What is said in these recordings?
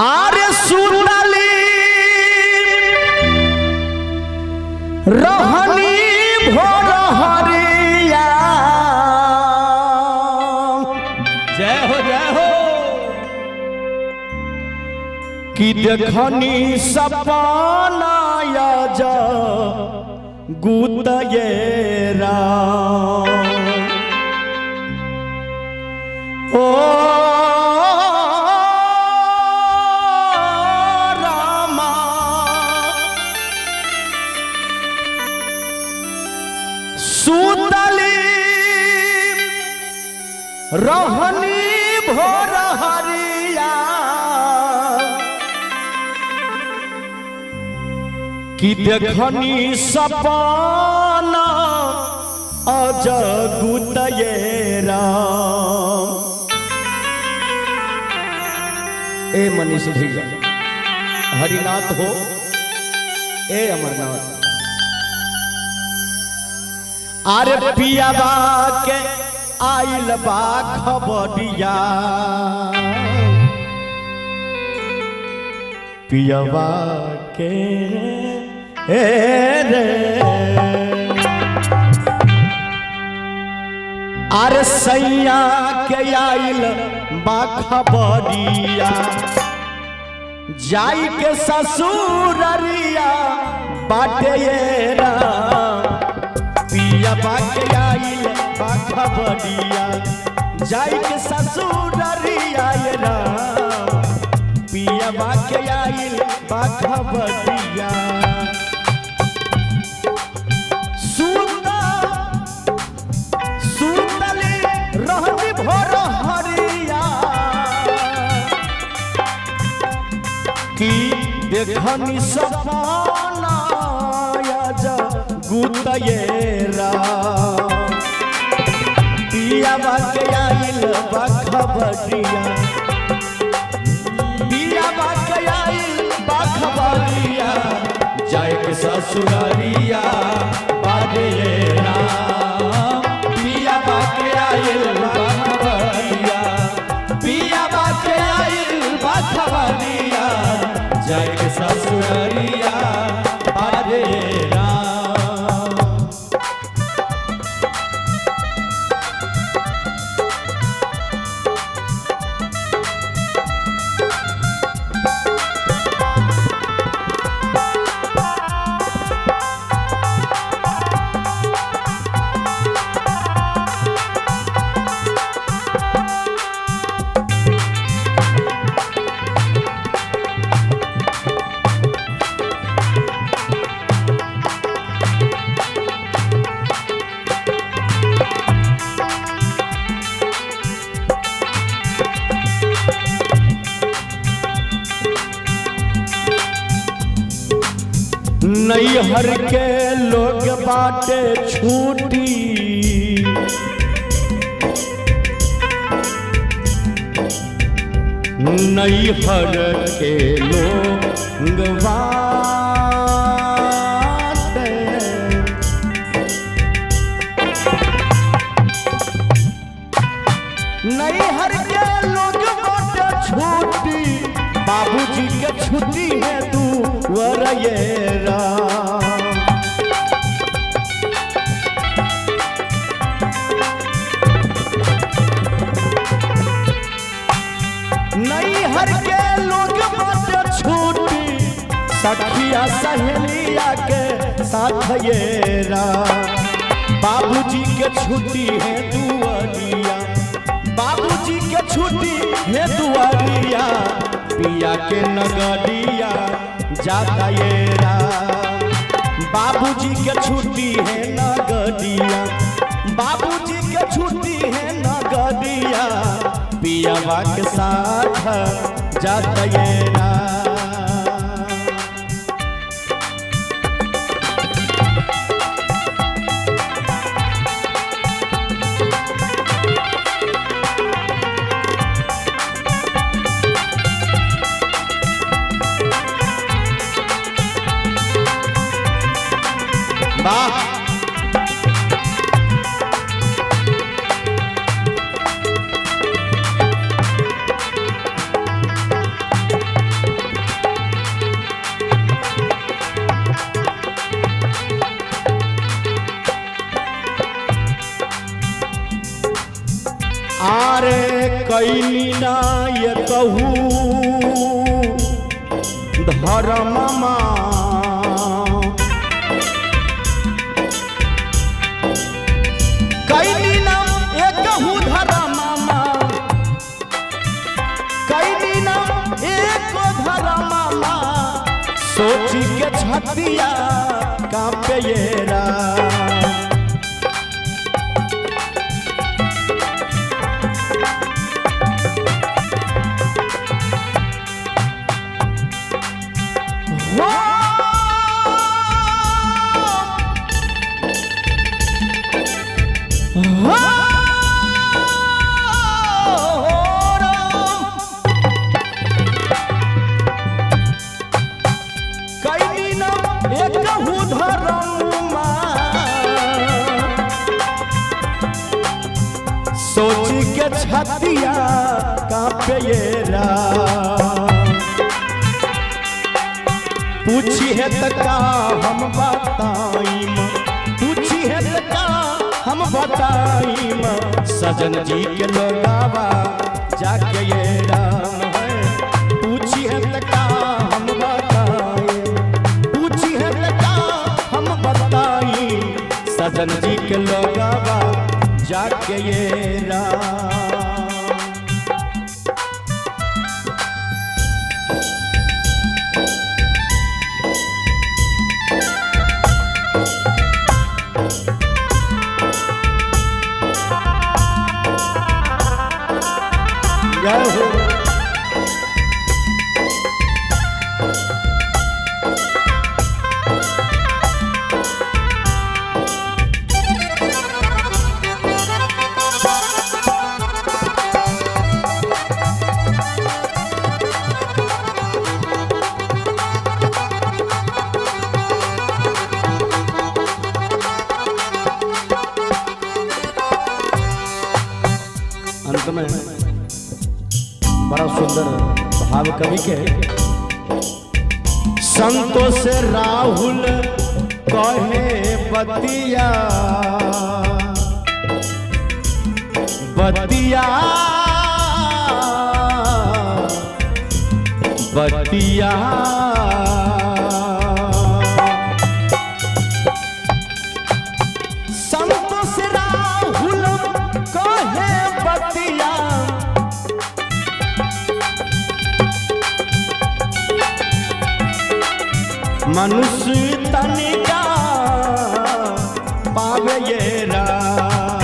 आरे सुनली रहनी भोर हरिया। जय हो जय हो। कि देखनी सपना जा गुत ये राम। ओ रामा सुतली रहनी भोर हरिया। कि देखनी सपना अजगुत ये राम। ए मनीष भैया हरिनाथ हो, ए अमरनाथ। अरे पियाबा के आइल बा खबरिया, पियाबा के रे। अरे सैया के आइल बा खबरिया, जाई के ससुररिया बाटे ये राम। पियाबा के आइल बा खबरिया, जाई के ससुररिया ये राम। पियाबा के आइल बा खबरिया। सुतली रहनी भोर हरिया। कि देखनी सपना गुत ये राम। पियाबा के आइल बा खबरिया, पियाबा के आइल बा खबरिया, जाय के ससुरारिया बाजे राम। पियाबा के आइल बा खबरिया, पियाबा के आइल बा खबरिया, जाय के ससुरारिया बाजे राम। नैहर के लोग बाटे छूटी, नैहर के लोग बाटे, नैहर के लोग बाटे छूटी, बाबूजी के छुट्टी है तू वर ये राम। नैहर के लोग बाटे छूटी, सखिया सहेलिया के साथ ये राम। बाबूजी के छुट्टी है दुआरिया, बाबूजी के छुट्टी है दुआरिया, पिया के नगरिया जाता ये राम। बाबूजी के छुट्टी है नगरिया, बाबूजी के छुट्टी है नगरिया, पियावा के साथ जाता ये राम। वाह। कैनी ना ये कहू धर्ममा कैनी ना ये कहू धर्ममा कैनी ना एक धर्ममा सोची के छतिया कांपे ये राम। हो हो राम। कैनी न एकहु धर्ममा सोची के छतिया कांपे ये राम। पूछी है त का हम बताईम पूछी है त का हम बताईम सजन जी के लोगावा जाके ये राम है। पूछी है त का हम बताईम पूछी है त का हम बताईम सजन जी के लोगावा जाके ये राम। जय हो। अंत में बड़ा सुंदर भाव कवि के संतोष राहुल कहे बतिया बतिया बतिया संतोष राहुल कहे बतिया मनुष्य तनिका पावे ये राम।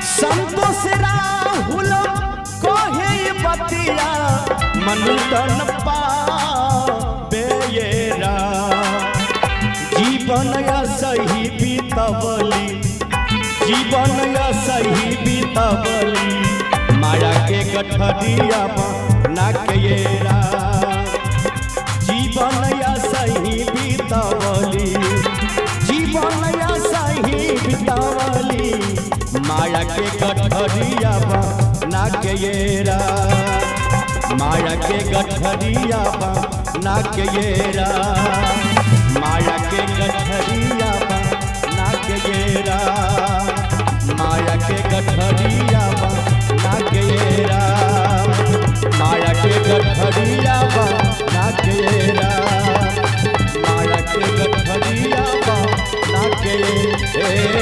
संतोष राहुल कहे बतिया मनुतन पावे ये राम। जीवन या सही बीतवली जीवन या सही बीतवली माया के गठरिया ना के ये राम। जीवन या सही बीतवली जीवन या सही बीतवली माया के गठरिया ना के ये राम। माया के गठरिया ना के ये राम। माया के गठरिया ना के ये राम। माया के गठरिया ना के ये राम। माया के गठरिया ना के ये राम। माया के गठरिया ना के ये